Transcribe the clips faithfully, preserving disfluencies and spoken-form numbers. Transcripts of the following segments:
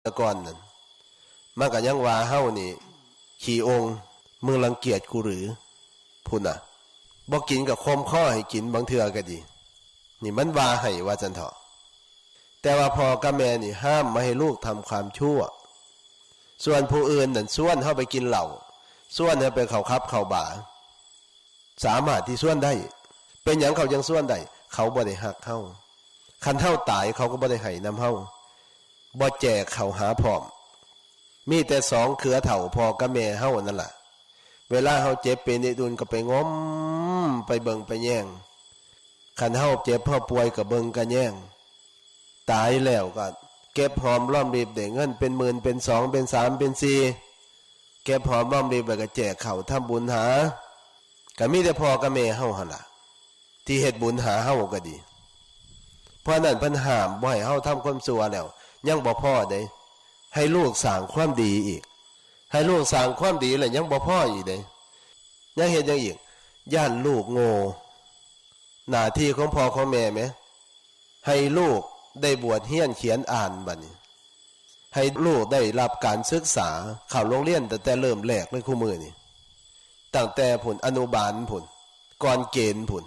แต่ก่อนนั่น มันก็ยังว่าเฮานี่ขี้อง มึงรังเกียจกูหรือ พุ้นน่ะ บ่กินก็ข่มคอให้กินบางเทื่อก็ดี นี่มันว่าให้ว่าซั่นเถาะ แต่ว่าพ่อกับแม่นี่ห้ามไม่ให้ลูกทำความชั่ว ส่วนผู้อื่นนั่นชวนเฮาไปกินเหล้า ชวนเฮาไปเข้าผับเข้าบาร์ สามารถที่ชวนได้ เป็นหยังเขาจั่งชวนได้ เขาบ่ได้ฮักเฮา คันเฮาตายเขาก็บ่ได้ให้นำเฮา บ่แจกเข้าหาพร้อม มีแต่สองเครือเฒ่าพ่อกับแม่เฮานั่นล่ะ เวลาเฮาเจ็บเป็นนิดอุ่นก็ไปงม ไปเบิ่งไปแยง คันเฮาเจ็บเฮาป่วยก็เบิ่งก็แยง ตายแล้วก็เก็บหอมรอมริบ ได้เงินเป็นหมื่นเป็นสองเป็นสามเป็นสี่ เก็บหอมรอมริบแล้วก็แจกข้าวทำบุญหา ก็มีแต่พ่อกับแม่เฮาหั่นล่ะ ที่เฮ็ดบุญหาเฮาก็ดี เพราะนั้นเพิ่นห้ามบ่ให้เฮาทำความชั่วแล้ว ยังบ่พอเด้ ให้ลูกสร้างความดีอีก ให้ลูกสร้างความดีแล้วยังบ่พออีกเด้ ยังเฮ็ดหยังอีก ย้านลูกโง่ หน้าที่ของพ่อของแม่แหม ให้ลูกได้บวชเฮียนเขียนอ่านบัดนี้ ให้ลูกได้รับการศึกษา เข้าโรงเรียนตั้งแต่เริ่มแรกเลย คู่มื้อนี่ ตั้งแต่พุ้น อนุบาลพุ้น ก่อนเกณฑ์พุ้น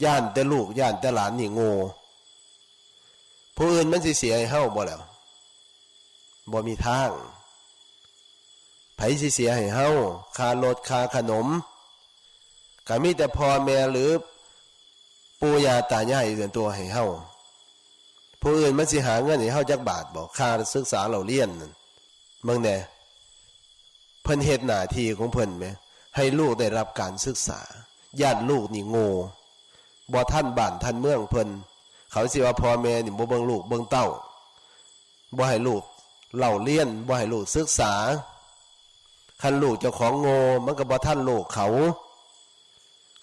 ย้านแต่ลูก ย้านแต่หลานนี่โง่ ผู้อื่นมันสิเสียให้เฮาบ่แล้ว บ่มีทาง ไผสิเสียให้เฮา ค่ารถ ค่าขนม ก็มีแต่พ่อแม่หรือปู่ย่าตายายเดือนตัวให้เฮา ผู้อื่นมันสิหาเงินให้เฮาจักบาทบ่ ค่าศึกษาเล่าเรียนนั่น เบิ่งแหน่ เพิ่นเฮ็ดหน้าที่ของเพิ่นแหม ให้ลูกได้รับการศึกษา ย้านลูกนี่โง่ บ่ทันบ้านทันเมืองเพิ่น เขาสิว่าพ่อแม่นี่บ่เบิ่งลูกเบิ่งเต้า บ่ให้ลูกเล่าเรียน บ่ให้ลูกศึกษา คันลูกเจ้าของโง่ มันก็บ่ทันลูกเขา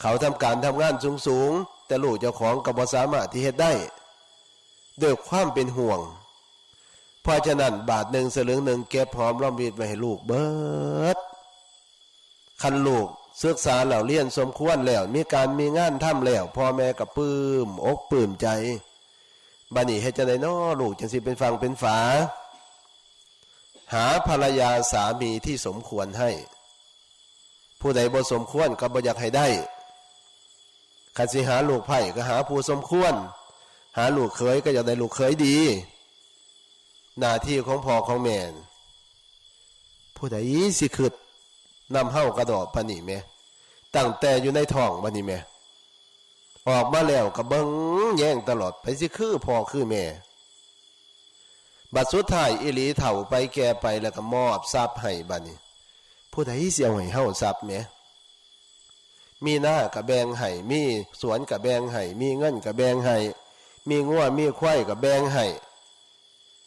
เขาทำการทำงานสูงๆ แต่ลูกเจ้าของก็บ่สามารถที่เฮ็ดได้ ด้วยความเป็นห่วง เพราะฉะนั้นบาทหนึ่งสลึงหนึ่งเก็บหอมรอมริบไว้ให้ลูกเบิด คันลูกศึกษาแล้วเรียนสมควรแล้ว มีการมีงานทำแล้ว พ่อแม่ก็ปลื้มอกปลื้มใจ บัดนี้เฮ็ดจั่งใดน้อ ลูกจั่งสิเป็นฝั่งเป็นฝา หาภรรยาสามีที่สมควรให้ ผู้ใดบ่สมควรก็บ่อยากให้ได้ คันสิหาลูกไพร่ก็หาผู้สมควร หาลูกเขยก็อยากได้ลูกเขยดี หน้าที่ของพ่อของแม่ ผู้ใดสิคิดนำเฮากะดอกปานนี้แหม ตั้งแต่อยู่ในท้องบัดนี้แหม ออกมาแล้วก็เบิ่งแยงตลอด ไผสิคือพ่อคือแม่ บัดสุดท้ายอีหลีเฒ่าไปแก่ไปแล้วก็มอบทรัพย์ให้บัดนี้ ผู้ใดสิเอาให้เฮาทรัพย์แหม มีนาก็แบ่งให้ มีสวนก็แบ่งให้ มีเงินก็แบ่งให้ มีงัวมีควายก็แบ่งให้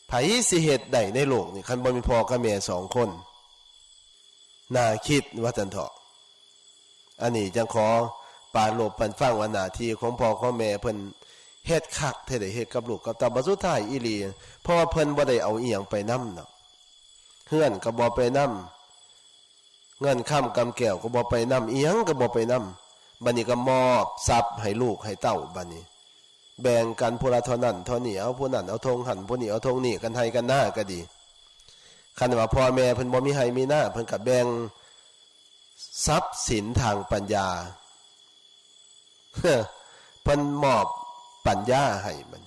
ไผสิเฮ็ดได้ในโลกนี่ คันบ่มีพ่อกับแม่สองคน น่าคิดว่าซั่นเถาะ อันนี้จั่งขอปรารภปันฟังว่าหน้าที่ของพ่อของแม่เพิ่นเฮ็ดคักแท้ใด เฮ็ดกับลูกกับเต้า บัดสุดท้ายอีหลี เพราะว่าเพิ่นบ่ได้เอาอีหยังไปนำเนาะ เฮือนก็บ่ไปนำ เงินคำกำแก้วก็บ่ไปนำ อีหยังก็บ่ไปนำ บัดนี้ก็มอบทรัพย์ให้ลูกให้เต้า บัดนี้ แบ่งกันผู้ละเท่านั้นเท่านี้ เอาผู้นั้นเอาธงหั่น ผู้นี้เอาธงนี้ กันไฮ่กันนาก็ดี คันว่าพ่อแม่เพิ่นบ่มีไฮ่มีนา เพิ่นก็แบ่งทรัพย์สินทางปัญญา เพิ่นมอบปัญญาให้มัน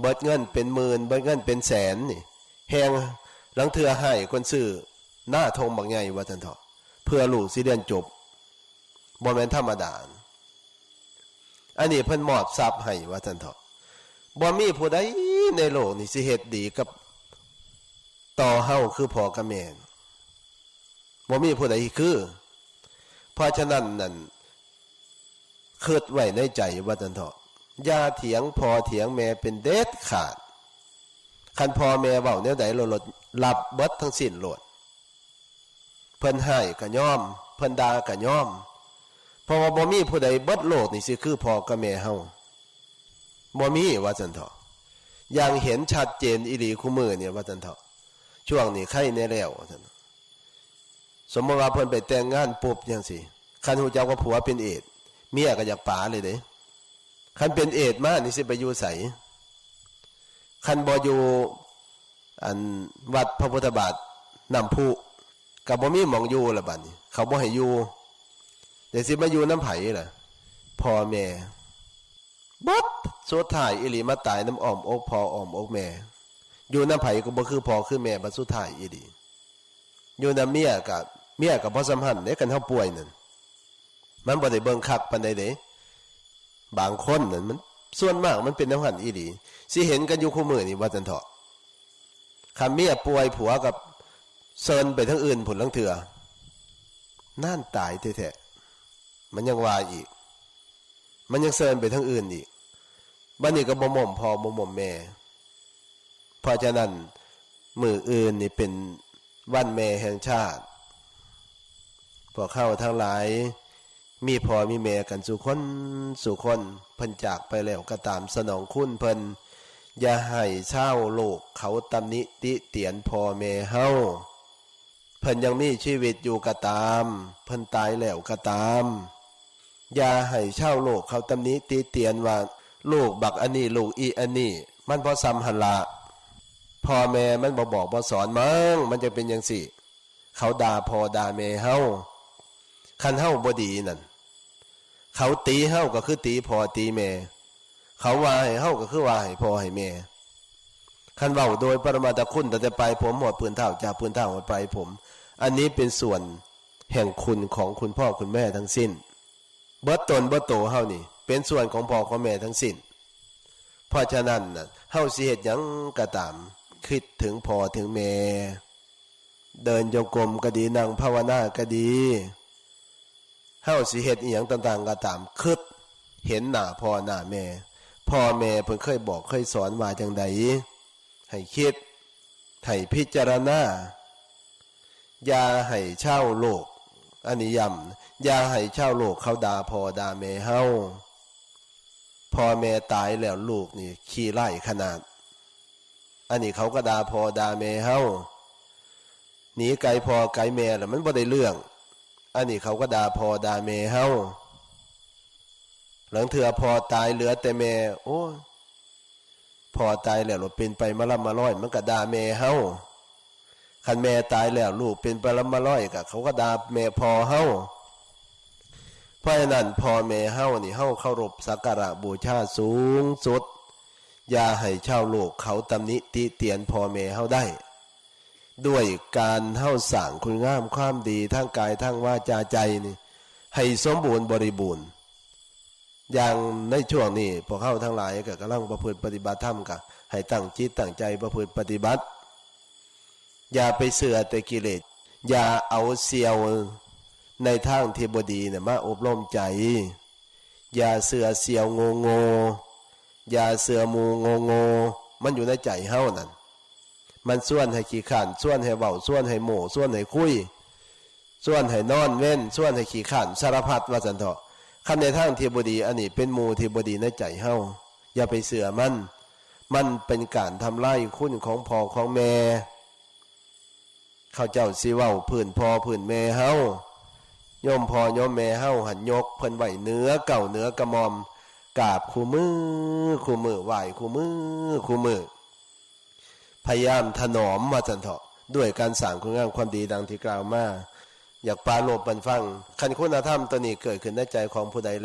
เบิดเงินเป็นหมื่น เบิดเงินเป็นแสนนี่ แฮ่งลางเทื่อไฮ่คนซื้อนาธงบักใหญ่ว่าซั่นเถาะ เพื่อลูกสิเรียนจบ บ่แม่นธรรมดา อันนี้เพิ่นมอบทรัพย์ให้ว่าซั่นเถาะ บ่มีผู้ใดในโลกนี่สิเฮ็ดดีกับต่อเฮาคือพ่อกับแม่ บ่มีผู้ใดคือ เพราะฉะนั้นนั่น คิดไว้ในใจว่าซั่นเถาะ อย่าเถียงพ่อเถียงแม่เป็นเด็ดขาด คันพ่อแม่เว้าแนวใดโลด รับเบิดทั้งสิ้นโลด เพิ่นไฮ่ก็ยอม เพิ่นด่าก็ยอม เพราะว่าบ่มีผู้ใดเบิดโลกนี่สิคือพ่อกับแม่เฮา บ่มีว่าซั่นเถาะ อย่างเห็นชัดเจนอีหลีคู่มื้อนี่ว่าซั่นเถาะ ช่วงนี้ไคแน่แล้วว่าซั่น สมมุติว่าเพิ่นไปแต่งงานปุ๊บจั่งซี้ คันฮู้จักว่าผัวเป็นเอดส์ เมียก็อยากป๋าเลยเด้ คันเป็นเอดส์มานี่สิไปอยู่ไส คันบ่อยู่ อันวัดพระพุทธบาทน้ำพุ ก็บ่มีหม่องอยู่ละบัดนี้ เขาบ่ให้อยู่ แต่สิมาอยู่นำไผล่ะ พ่อแม่ บัดสุดท้ายอีหลีมาตายนำอ้อมอกพ่ออ้อมอกแม่ อยู่นำไผก็บ่คือพ่อคือแม่ บัดสุดท้ายอีหลี อยู่นำเมียก็ เมียก็บ่ส่ำหั้นเด้ คันเฮาป่วยนั่น มันบ่ได้เบิ่งคักปานใดเด้ บางคนนั่นมัน ส่วนมากมันเป็นแนวหั้นอีหลี สิเห็นกันอยู่คู่มื้อนี่ว่าซั่นเถาะ คันเมียป่วยผัวก็เซินไปทางอื่นพุ้นลางเทื่อ นั่นตายแท้ๆ มันยังว่าอีก มันยังเซินไปทางอื่นอีก บัดนี้ก็บ่หม่อมพ่อบ่หม่อมแม่ เพราะฉะนั้นมื้ออื่นนี่เป็นวันแม่แห่งชาติ พวกเฮาทั้งหลาย มีพ่อมีแม่กันสู่คนสู่คน เพิ่นจากไปแล้วก็ตาม สนองคุณเพิ่น อย่าให้ชาวโลกเขาตำหนิติเตียนพ่อแม่เฮา เพิ่นยังมีชีวิตอยู่ก็ตาม เพิ่นตายแล้วก็ตาม อย่าให้ชาวโลกเขาตำหนิติเตียนว่า ลูกบักอันนี้ ลูกอีอันนี้ มันบ่ส่ำหั่นละ พ่อแม่มันบ่บอกบ่สอนมั้ง มันจั่งเป็นจั่งซี้ เขาด่าพ่อด่าแม่เฮา คันเฮาบ่ดีนั่น เขาตีเฮาก็คือตีพ่อตีแม่ เขาว่าให้เฮาก็คือว่าให้พ่อให้แม่ คันเว้าโดยปรมัตถคุณ ตั้งแต่ปลายผมฮอดพื้นเท้า จากพื้นเท้าฮอดปลายผม อันนี้เป็นส่วนแห่งคุณของคุณพ่อคุณแม่ทั้งสิ้น เบิดตนเบิดโตเฮานี่ เป็นส่วนของพ่อของแม่ทั้งสิ้น เพราะฉะนั้นน่ะ เฮาสิเฮ็ดหยังก็ตาม คิดถึงพ่อถึงแม่ เดินจงกรมก็ดี นั่งภาวนาก็ดี เฮาสิเฮ็ดอิหยังต่างๆก็ตาม คิดเห็นหน้าพ่อหน้าแม่ พ่อแม่เพิ่นเคยบอกเคยสอนว่าจั่งใด ให้คิด ให้พิจารณา อย่าให้ชาวโลก อันนี้ย้ำ อย่าให้ชาวโลกเขาด่าพ่อด่าแม่เฮา พ่อแม่ตายแล้วลูกนี่ขี้ร้ายขนาด อันนี้เขาก็ด่าพ่อด่าแม่เฮา หนีไกลพ่อไกลแม่แล้วมันบ่ได้เรื่อง อันนี้เขาก็ด่าพ่อด่าแม่เฮา ลางเทื่อพ่อตายเหลือแต่แม่ โอ้ย พ่อตายแล้วหลุดเป็นไปมาล่ำมาลอย มันก็ด่าแม่เฮา คันแม่ตายแล้วลูกเป็นไปล่ำมาลอยก็เขาก็ด่าแม่พ่อเฮา เพราะฉะนั้นพ่อแม่เฮานี่ เฮาเคารพสักการะบูชาสูงสุด อย่าให้ชาวโลกเขาตำหนิติเตียนพ่อแม่เฮาได้ ด้วยการเฮาสร้างคุณงามความดีทางกายทางวาจาใจนี่ ให้สมบูรณ์บริบูรณ์ อย่างในช่วงนี้พวกเฮาทั้งหลายก็กำลังประพฤติปฏิบัติธรรม ก็ให้ตั้งจิตตั้งใจประพฤติปฏิบัติ อย่าไปเชื่อแต่กิเลส อย่าเอาเสี่ยวในทางที่บ่ดีน่ะมาอบรมใจ อย่าเชื่อเสี่ยวโง่โง่ อย่าเชื่อหมู่โง่โง่ มันอยู่ในใจเฮานั่น มันชวนให้ขี้คร้าน ชวนให้เว้า ชวนให้โม้ ชวนให้คุย ชวนให้นอนเว้น ชวนให้ขี้คร้าน สารพัดว่าซั่นเถาะ คันในทางที่บ่ดี อันนี้เป็นหมู่ที่บ่ดีในใจเฮา อย่าไปเชื่อมัน มันเป็นการทำลายคุณของพ่อของแม่ เขาเจ้าสิเว้าพื้นพ่อพื้นแม่เฮา โยมพ่อโยมแม่เฮาหั่นยกเพิ่นไว้เหนือเกล้าเหนือกระหม่อม กราบคู่มื้อคู่มื้อ ไหว้คู่มื้อคู่มื้อ พยายามถนอมว่าซั่นเถาะ ด้วยการสร้างคุณงามความดีดังที่กล่าวมา อยากปรารภเพิ่นฟัง คันคุณธรรมตัวนี้เกิดขึ้นในใจของผู้ใดแล้ว